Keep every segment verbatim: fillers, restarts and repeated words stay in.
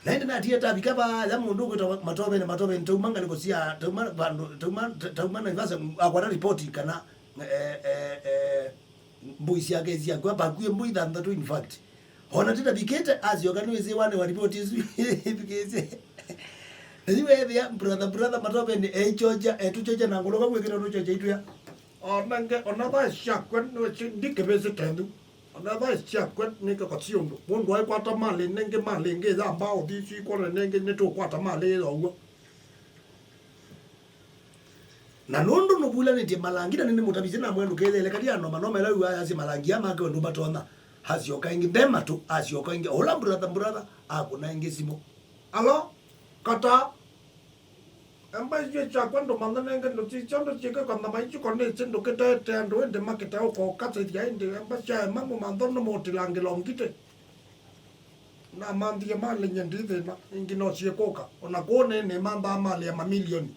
Na ĩndĩ natie tavika vaya mũndũ ũkwĩtwa Matoveni, Matoveni, tauma ngalĩko sya, tauma vandũ, tauma, tauma Naivasha, akwata ripoti kana, eh, eh, eh, mbũi syake syakw'a, vakuĩ mbũi thanthatũ, in fact. Ona tĩtavikĩte, asyoka nĩwĩsĩ wane wa ripoti ĩsu ĩvikĩsye. Na yu weethĩa brother, brother Matoveni, eichocha, etuchocha na ngũlũka kwĩkĩta tũchocha itwĩa. Onange, ona thaĩ syakwa nĩwĩsĩ ndikĩvĩsĩ tendu. Ona thaĩ syakwa nĩkĩkosya ũndũ. Mũndũ aikwata malĩ nengĩ, malĩ ĩngĩ yamba ũthi isu ikone nengĩ, nĩtũkwata malĩ ĩyo ũw'o. Na nũndũ nũvulanĩtye malangi, na nĩnĩmũtavisye namwĩa ndũkethele kati ya noma, noma ĩla wĩw'aa yasya malangi aa make ũndũ matonya. Asyoka ĩngĩ, nde matũ, asyoka ĩngĩ, ũla brother, brother, akũna ĩngĩ simũ. Alo, kata, emba isyĩ syakwa ndũmantha nenge ndũsisya ũndũ syĩke kanyama isu konĩsĩ ndũkĩtete andũ ĩndĩ makĩte ũkokasĩthya ĩndĩ emba syaema mũmantha nũmũtilangĩla ũngitĩ. Namanthie malĩ nye ndi thĩna, ĩngĩ no syĩkũka. Ona kũũ nĩ nĩmanthaa malĩ ya mamilioni.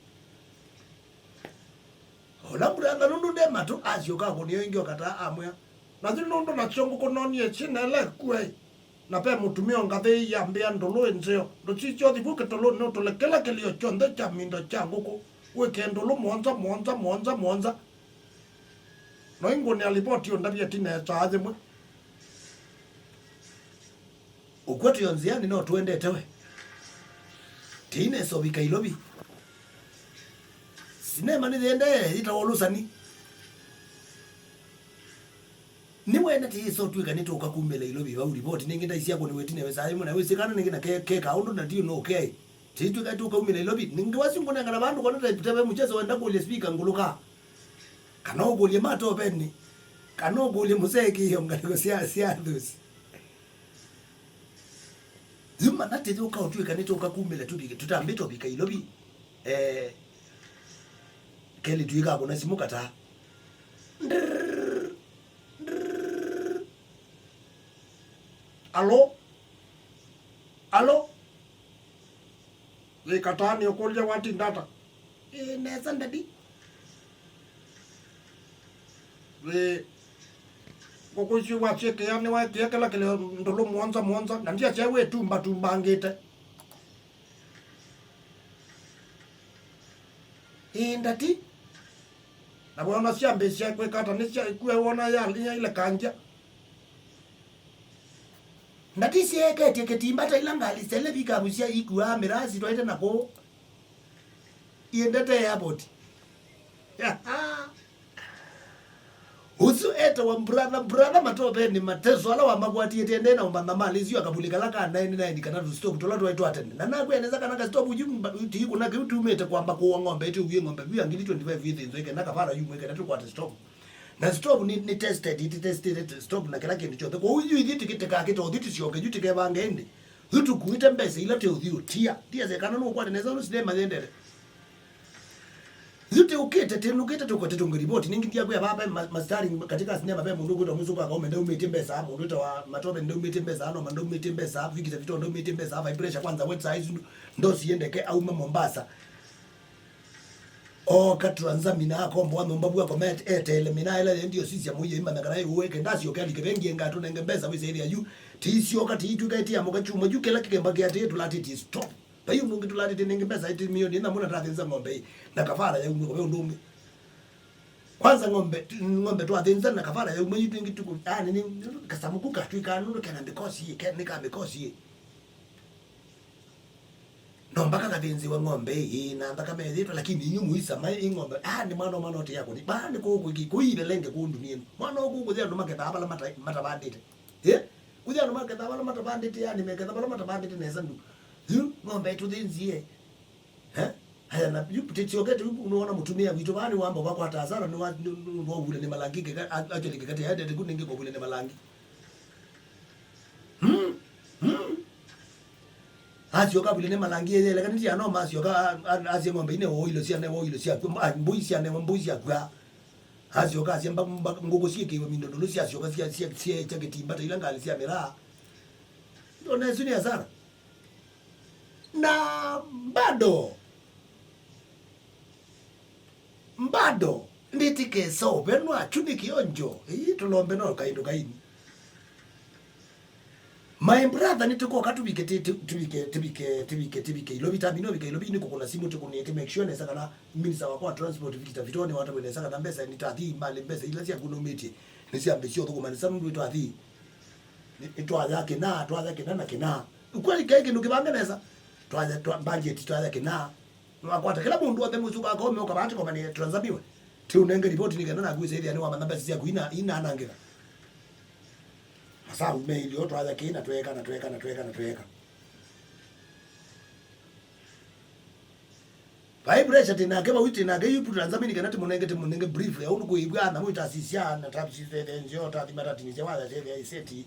Ola brother nũndũ nde matũ, asyoka akũnĩa ĩngĩ okataa amwĩa. Na yu nũndũ nasyo ngũkũ nonie syĩna ĩla ĩkuaĩ. Na ve mũtumĩa ũngathĩĩie ambĩa ndũlũ ĩ nzeo. Ndũsisya ũthi vu kĩtũlũnĩ ũtũle kĩla kĩlio kyonthe kya mindo kya ngũkũ. Wĩke ndũlũ mũonza, mũonza, mũonza, mũonza. No ingũnĩa livoti ũndavye ti nesa athimwe. Ũkw'o twĩ o nzĩanĩ no tũendete we. Tĩinesa ũvika Ilovi. Sinema nĩyĩendee yĩtawa Ũlũsani. Nĩwene tĩyĩsa ũtw'ĩka nĩtũũka kumĩla Ilovi vau livoti nĩngĩ ndaisya kũnĩwe tine we saa ĩmwe na wĩsĩ kana nĩngĩ na ke, ke kaũndũ na ndiũ nũkeĩ. Tĩitw'ĩka tũkaumĩla Ilovi. Nĩngĩ wasu ngũnengana vandũ kona ta, ta ve mũchezo wenda kũlya spika ngũlũka. Kana ũkũlye Matoveni. Kana ũkũlye mũsee kĩĩo ngalĩko sya, sya athũsi. Yu mana tĩthũka ũtw'ĩka nĩtũka kumĩla tũvike, tũtambĩte ũvika Ilovi. Eh, kelĩ twĩka kũna simũ kataa. Ndrrr, ndrrr. Alo? Alo? Ĩkataa nĩ ũkũlya watinda ata? Ĩ, nesa ndadi. Ĩ, ngũkũ isu wasyĩkĩa nĩwaĩkĩa kĩla kĩlĩ ndũlũ mũonza mũonza, na ndyasya wĩtumbatumbangĩte. Ĩ, ndati. Na wona syambĩĩsya kwĩka ata nĩsya ĩkua wona ya, yailekangya. Ndati syeeketye kĩtimba ta ila ngalĩ sya ĩla vikavu sya ikuaa mĩraa sitwaĩte na kũũ. Iendete airport. Ũsu etawa brother, brother Matoveni Mateso, ala wamakwatĩte nde na ũmantha malĩ isu akavuli kala ka nine nine kana tũ stove tũla twaĩ twa tene. Na nakwĩa nesa kana ka stove yu mba-, ti kuna kĩu tumĩte kwamba kũua ng'ombe ĩtĩ ũwie ng'ombe via ngili twenty-five ithĩnzwe kenda kavara yumwe kenda tũkwate stove. Na stove nĩ, nĩ tested, iti tested stove na kĩla kĩndũ kyonthe. Kwoou yu ithyĩ tĩkĩtĩkaa kĩtothi tũsyoke yu tĩkevange ĩndĩ. Yu tũkuĩte mbesa ila tũũthi ũtia. Ndiasya kana nũkwate nesa ũndũ sinema yendete. Yu tĩũkĩte, tĩnũkĩte tũkote tũngĩ ripoti. Nĩngĩ ndiakwĩa vaa ve ma-, mastari katika sinema ve mũndũ ũkwĩtwa Mũsũkũ akaũme ndaumĩtie mbesa, mũndũ wĩtawa Matove ndaumĩtie mbesa, Noma ndaumĩtie mbesa, Vikita Vito ndaumĩtie mbesa, Vibe Pressure kwanza wetsa isu ndosi yendeke auma Mombasa. Oka Trans Nzambi na akomboa nyũmba vu akoma eteele mĩnaa ĩla yĩ ndiosisya mũio imanya kana ĩũĩke ndasyoke alike vengie ngatũnenge mbesa wĩsaĩthĩa yu. Tiisyoka tiitw'ĩka itiamũka kyumwa yu kĩla kĩkemba kĩatĩĩe tũlatĩtie stop. Vai ũndũ ũngĩ tũlatĩtie nĩngĩ mbesa ĩtĩ milioni ĩna mũna tathĩnza ng'ombe ĩ na kavara yaumw'e kũve ũndũ ũngĩ. Kwanza ng'ombe, ng'ombe twathĩnza na kavara yaumw'e yu twĩngĩ tuku, yani nĩ kasamũ ku katw'ĩkaa nũndũ kena mĩkosi ĩ, ke-, nĩ ka mĩkosi ĩ. No mpaka kathĩnzĩwe ng'ombe ĩĩ na nthakame ĩthĩtwe, lakini inyu mũisama ĩ ng'ombe. Ah, nĩ mwana ũmwe anotĩa kũthi. Baa nĩ kũũ kwĩki, kũivelenge kũũ ndunieni. Mwana ũkũ kũthi andũ makethaa vala mata-, matavandĩte. Eh? Kũthi andũ makethaa vala matavandĩte, yani meketha vala matavandĩte nesa ndu. Yu ng'ombe ĩtũthĩnzie. Eh? Aya na yu tĩtiokete yu nũona mũtumĩa witũ baa nĩ wamba vakwata asara nĩ wa, nĩ, nĩ, nĩ wa vule nĩ malangi keka, a-, actually kekate ya ndete kũ nĩngĩ kwa vule nĩ malangi. Hmm? Hmm? Asyoka vile nĩ malangi yelekanĩtye ano masyoka a-, a-, asye ng'ombe ine woilo syane woilo syaku, a, mbũi syane mbũi syaku. Asyoka asye mba, mba, ngũkũ syĩkĩwe mindo ndũlũ syasyoka sya, sya, syeekya kĩtimba ta ila ngalĩ sya mĩraa. Ndona ĩsu nĩ asara. Na bado. Bado ndĩtĩkesa ũvenwa kyu nĩ kĩonjo. Ĩĩ tũlombe no kaĩndũ kaini. My brother, nĩtũkoka tũvike ti- ti- tũvike tũvike tũvike tũvike Ilovi, tamina ũvika Ilovi, nĩkũkũna simũ tũkũnĩte, make sure nesa kana minister wakwa wa transport Victor Vitoni watavwe nesa kana mbesa nĩtathi mali, mbesa ila syakunũmĩtye nĩsyambĩsya ũthũkũma nesa nũndũ twathi nĩ- nĩtwaya kĩna, twaya kĩna na kĩna. Kweli kaĩ kĩndũ kĩvange nesa? Twaya twa- budget twaya kĩna. Nĩwakwata kĩla mũndũ wothe mwĩsũka akaũme ũkavaa tĩkomanie tũtanzamiwe. Tĩũnenge ripoti nĩ kenda naku ĩsĩ ĩthĩa nĩwamanya mbesa syaku ina- inanangĩka. Masavu meilyo twaya kĩĩ na tweka na tweka na tweka na tweka. Vai pressure tinake vau tinake yu tũtanzamini kana tĩmũnenge tĩmũnenge brief ya ũndũ kwĩw'a na mwĩtasisya na tavisisethenzio tathima tatinisya waya sethĩa iseti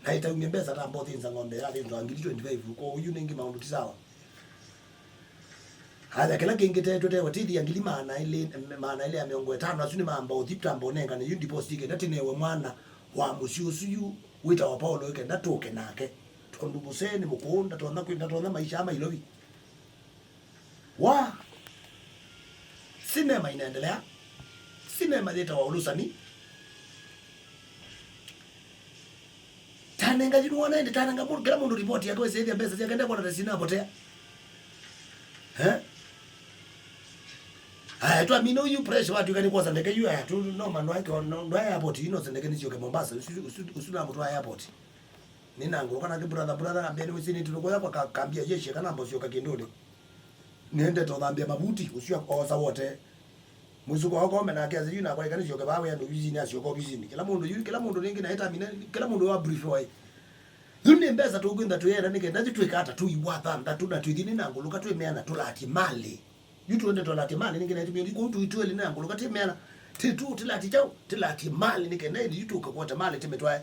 na itaumye mbesa ta mbothi nza ng'ombe ya thĩnzwa ngili twenty-five kwa ũyu nĩngĩ maũndũ ti sawa. Aya, kĩla kĩngĩ tetwe tewa tĩthi ya ngili maana elĩ, maana elĩ ya mĩongo ĩtano, asu nĩ mamba ũthi tamba ũnengane yu deposit kenda tĩnewe mwana wa mũsyĩ ũsu yu wĩtawa Paulo kenda tũke nake. Tondũ mũsee nĩ mũkũũ, ndatonya kwĩ, ndatonya maisha ma Ilovi. Wa! Sinema inaendelea. Sinema yĩtawa Ũlũsani. Tanenga yu nĩwona ĩndĩ tanenga mũndũ, kĩla mũndũ ripoti yake wĩsĩthya mbesa syake ndekona ta sinapotea. Eh? Aya, twamina ũyu pressure watwĩka nĩ kwosa ndeke yu aya tu no manwa ke no ndwa airport ino ndeke nĩsyoke Mombasa. Usu usu usu na mũtwa airport. Nina ngũka na brother brother ambia nĩ wĩsĩ nĩ tuko yakwa kambia jeshi kana mbosi oka kindoni. Nende to thambia mabuti ucio osa wote. Mũsuko wako menake athi yu nakwa ĩka nĩsyoke vaa wĩanĩ ovisinĩ asyoka ovisinĩ. Kĩla mũndũ yu, kĩla mũndũ nĩngĩ naĩ tamina, kĩla mũndũ wa brief waĩ. Yu nĩ mbesa tũkwĩntha twĩenda nĩ kenda yu twĩka ata tũiwa thanthatũ na twĩthi nĩ na ngũlũka twĩmeana tũlatie malĩ. Yu twende tũlatie malĩ nĩ kenda yu tũmĩoni kũu tũitweli nĩ na ngũlũka twĩmeana. Tĩtu tĩlatie kyaũ, tĩlatie malĩ nĩ kenda ĩthi yu tũkakwata malĩ tĩmĩtwae.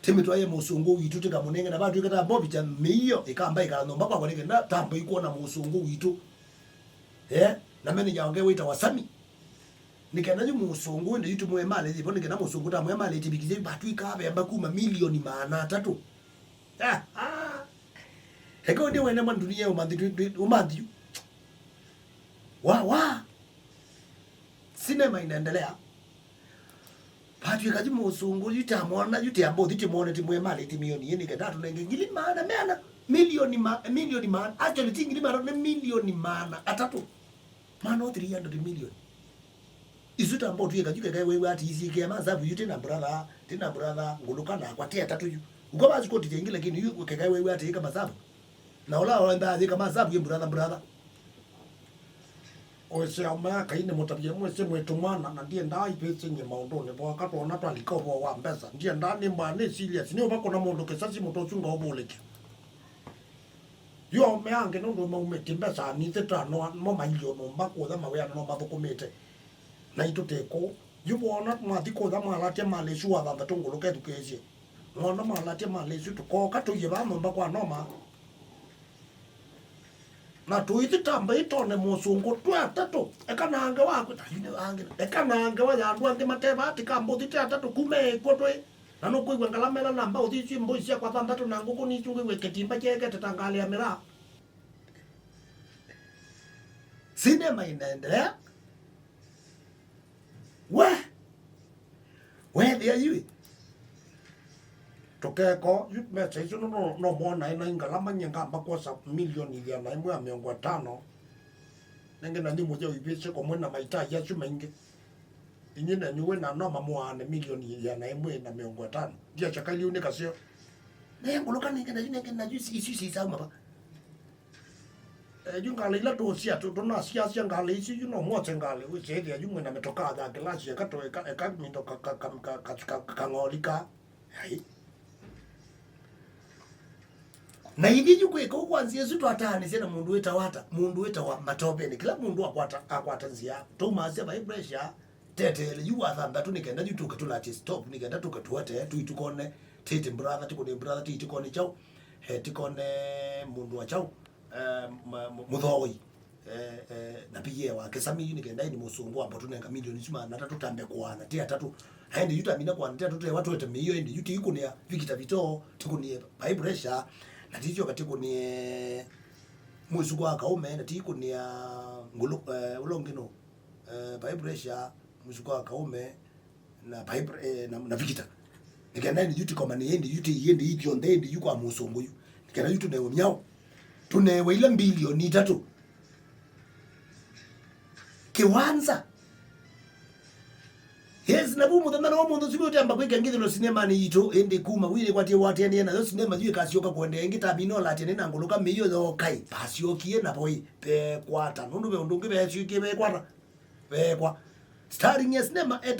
Tĩmĩtwaie mũsũngũ witũ tĩkamũnenge na vatwĩka ta mbovi kya mĩio ĩkamba ĩkala nyũmba kwakwa nĩ kenda tambo ikwona mũsũngũ witũ. Eh, na manager wange wĩtawa Sami. Nĩ kenda yu mũsũngũ ĩndĩ yu tũmũe malĩ yĩvo nĩ kenda mũsũngũ tamũe malĩ ĩtĩvikisye vatwĩkaa vemba kuma milioni maana atatũ. Ah, ah. Eka ũndĩ wene mwa ndunia ũmanthi twi- twi- ũmanthi yu. Wa wa. Sinema inaendelea. Vatw'ĩka yu mũsũngũ yu tamwona yu tĩamba ũthi tĩmwone tĩmũe malĩ tĩ milioni ĩnĩ kenda tũnenge ngili maana meana milioni ma milioni maana actually ti ngili maana nĩ milioni maana atatũ. Maana o three hundred million. Isu tamba ũtw'ĩka yu kekae wĩw'a ati isiĩkĩa masavu yu tĩna brother tĩna brother ngũlũka nakwa tĩ atatũ yu. Uko basi koti tengĩ lakini yu kekae wĩw'a ati ĩka masavu. Na ũla wenda athĩka masavu yĩ brother brother. Ũĩsĩ aũme a Kaini mũtavye mwĩsĩ mwĩtũ mwana, na ndiendaa ivĩsĩ nyie maũndũnĩ vooka twona twalika ũvoo wa mbesa. Ndiendaa nĩmbaa nĩ serious. Nĩ ũva kũna mũndũ kĩsasi mũtũ ũsu ngaũvũlĩkya. Yu aũme angĩ nũndũ maumĩtye mbesa nithĩ ta no mo mailyo nyũmba kũtha mawĩana no mathũkũmĩte. Naitũ tĩ kũu. Yu voona mwathi kũtha mwalatya malĩ ĩsu wa thanthatũ ngũlũka ĩthukĩĩsye. Mwana malatya malĩ ĩsu tũkooka tũie vaa nyũmba kwa Noma. Na tũithi tamba ĩtone mũsũngũ twĩ atatũ. Eka na ngewa akwĩta yu nĩ angĩ. Eka na ngewa ya andũ angĩ mateva ati kambuthi tĩ atatũ kuma ĩkw'o twĩ. Na nũkwĩw'a ngalama ĩla namba ũthi isu mbũi syakwa thanthatũ na ngũkũ nisu ngwĩw'e kĩtimba kyeekete ta ngalĩ ya mĩraa. Sinema inaendelea. We! Wethĩa yu ĩ? Tũkeko, yu mesa isu no, no, no mwonae na ingalama nyie ngamba kwosa milioni ĩana ĩmwe ya mĩongo ĩtano. Nenge na nĩ mũthya ũivĩsye kũmwe na maitaji asu maingĩ. Inyi nenyu wĩ na no mamũaane milioni ĩana ĩmwe na mĩongo ĩtano. Ndiasya kailiu nĩ kaseo. Nengũlũka nenge na yu nenge na yu isu isu isauma va. Eh, yu ngalĩ ila tũũsia tũ- tũnasiasya ngalĩ isu yu no mwose ngalĩ wĩsĩthĩa yu mwĩna mĩtokaa ya kĩlasi eka tũ- eka eka mindo ka- ka- ka- ka- ka- ka- kang'oli ka. Ai. Na ithyĩ yu kwĩka ũu kwa nzĩa ĩsu twataanĩsya na mũndũ wĩtawa ata mũndũ wĩtawa Matovenĩ kĩla mũndũ akwata akwata nzĩa tũmasya vai pressure. Teteele yu wa thanthatũ nĩ kenda yu tũke tũlatie stop nĩ kenda tũke tũete tũi tũkone tĩtĩ brother tũkũne brother tĩi tũkone kyaũ. Eh, tũkone mũndũ wa kyaũ. Eh, ma- mu- mũthoi. Eh, eh, na P A wa kĩsami yu nĩ kenda ĩni mũsũngũ wa mbotu nenga milioni isu maana atatũ tambe kũana tĩ atatũ. Na ĩndĩ yu tamina kũana tĩ atatũ tewa twete mĩio ĩndĩ yu tĩikũnĩa vikita vito tĩkũnie high pressure. Na tĩisyoka tĩkũnie mwĩsuko wa kaũme na tĩikũnĩa ngũlũ eh, ũla ũngĩ no. Eh, high pressure, mũsuko wa kaũme na, vibra- eh, na, na vikita. Nĩ kenda ĩndĩ yu tũkomane, ĩndĩ yu tĩ, ĩndĩ ithyonthe, ĩndĩ yu kwa mũsũngũ yu. Nĩ kenda yu tũnewe myaũ. Tũnewe ila mbilioni itatũ. Kĩwanza. Yes, na vu mũthenya no mũndũ siwe ũtamba kwĩka ngithilo sinemanĩ yitũ, ĩndĩ kuma wĩrĩ kwatie watie nĩ nayo sinema yu ĩkasyoka kũendeea ĩngĩ ta bino latie nĩ na ngũlũka mĩio yokai. Pasyokie na voi, pekwata. Nũndũ ve ũndũ ũngĩ vesyokie vekwata. Vekwa. Starring ya sinema, e